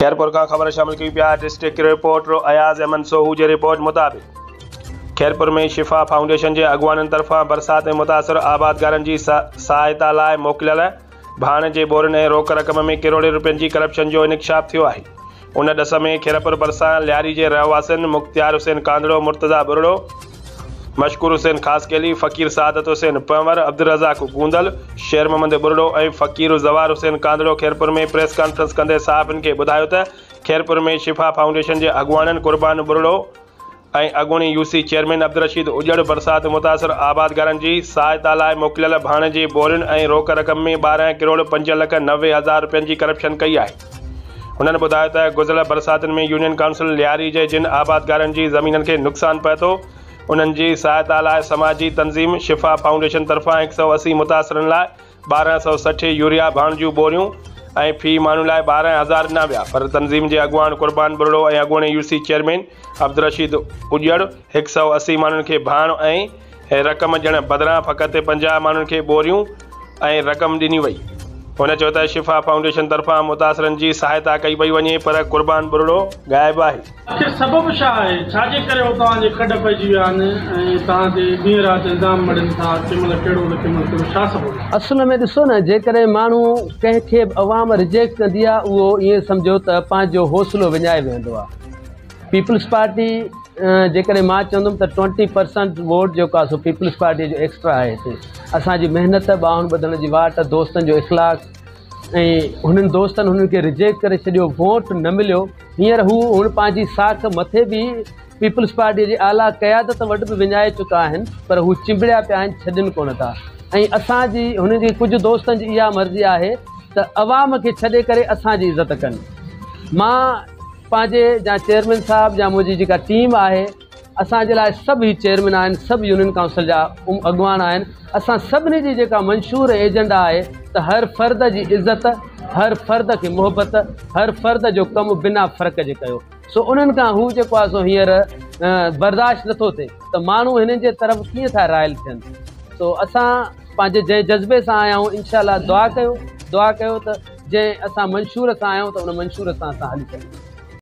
خيرپور کان خبر شامل ڪيون پيا ڊسٽرڪٽ رپورٽر اياز احمد سوهو جي رپورٽ مطابق خيرپور ۾ شفا فائونڊيشن جي اڳواڻن طرفان برسات ۾ متاثر آبادگارن جي سهائتا لاء موڪليل ڀاڻ جي ٻورين ۽ روڪ رقم ۾ ڪروڙين روپين جي ڪرپشن جو انڪشاف ٿيو آهي ان ڏس ۾ خيرپور ڀرسان لياري جي رهواسين مختيار حسين ڪانڌڙو، مرتضيٰ ٻرڙو، مشڪور حسين خاصخيلي، فقير سعادت حسين پنهور، عبدالرزاق گوندل، شير محمد ٻرڙو ۽ فقير زوار حسين ڪانڌڙو خيرپور ۾ پريس ڪانفرنس ڪندي صحافين کي ٻڌايو ته خيرپور ۾ شفا فائونڊيشن جي اڳواڻن قربان ٻرڙو ۽ اڳوڻي يو سي چيئرمين عبدالرشيد اڄڙ برسات متاثر آبادگارن جي سهائتا لاء موڪليل ڀاڻ جي ٻورين ۽ روڪ رقم ۾ 12 ڪروڙ 5 لک 90 هزار رپين جي ڪرپشن ڪئي آهي. هنن ٻڌايو ته گذريل برساتن ۾ يونين ڪائونسل لياري جي جن آبادگارن جي زمينن کي نقصان پهتو انهن جي سهائتا لاء سماجي تنظيم شفا فائونڊيشن طرفان 180 متاثرن لاء 1260 يوريا ڀاڻ جون ٻوريون ۽ في ماڻهو لاء 12,000 ڏنا ويا پر تنظيم جي اڳواڻ قربان ٻرڙو ۽ اڳوڻي يو سي چيئرمين عبدالرشيد اڄڙ 180 ماڻهن کي ڀاڻ ۽ رقم ڏيڻ بدران فقط 50 ماڻهن کي ٻوريون ۽ رقم ڏني وئي. هن چيو ته شفا فائونڊيشن طرفان متاثرن جي سهائتا ڪئي پئي وڃي پر قربان ٻرڙو غائب آهي. آخر سبب ڇا آهي؟ ڇا جي ڪري هو توهان جي ڪڍ پئجي ويا آهن ۽ توهان تي ڏينهن رات الزام مڙهين ٿا، ڪنهن مهل ڪهڙو ته ڪنهن مهل ڪهڙو، ڇا سبب آهي؟ اصل ۾ ڏسو نه جيڪڏهن ماڻهو ڪنهن کي به عوام رجيڪٽ ڪندي آهي اهو ائين سمجهو ته پنهنجو حوصلو وڃائي ويهندو آهي. پيپلز پارٽي جيڪڏهن مان چوندم ته ٽوئنٽي پرسنٽ ووٽ جيڪو آهي سو پيپلز پارٽي جو ايڪسٽرا آهي هتي اسان جي محنت ٻانهن ٻڌڻ جي واٽ دوستن جو اخلاق ۽ هنن دوستن هنن کي رجيڪٽ ڪري ڇڏيو ووٽ نه مليو هينئر هو هن پنهنجي ساک مٿي به پيپلز پارٽي جي اعليٰ قيادت وٽ به وڃائي چڪا آهن پر هو چنبڙيا پيا آهن ڇڏين ڪونه ٿا ۽ اسان جي هنن جي ڪجهه دوستن جي اها مرضي آهي ته عوام کي ڇڏي ڪري اسان جي عزت ڪن مان پنهنجي جا چيئرمين صاحب يا منهنجي جيڪا ٽيم آهي اسان جي لاء سڀ هي چيئرمين آهن سڀ يونين ڪائونسل جا اڳواڻ آهن اسان سڀني جي جيڪا منشور ۽ ايجنڊا آهي ته هر فرد جي عزت هر فرد کي محبت هر فرد جو ڪم بنا فرق جي ڪيو سو انهن کان هو جيڪو آهي سو هينئر برداشت نٿو ٿئي ته ماڻهو هنن جي طرف ڪيئن ٿا رائل ٿين سو اسان پنهنجي جنهن جذبي سان آيا آهيون انشاء الله دعا ڪيو دعا ڪيو ته جنهن اسان منشور سان آيا آهيون ته ان منشور سان اسان هلي سگهون.